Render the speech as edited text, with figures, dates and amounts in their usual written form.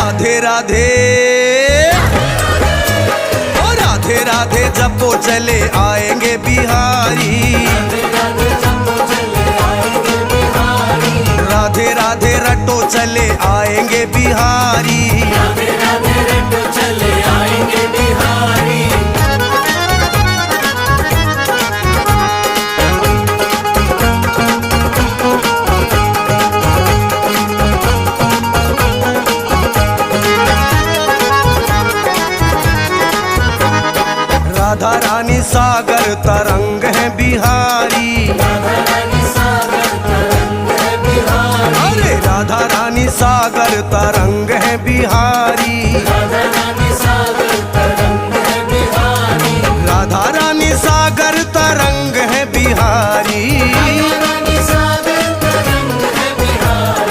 राधे राधे, ओ राधे राधे जपो चले आएंगे बिहारी। राधे राधे रटो चले आएंगे बिहारी। राधे राधे रटो चले आएंगे बिहारी। राधा रानी सागर तरंग है बिहारी। राधा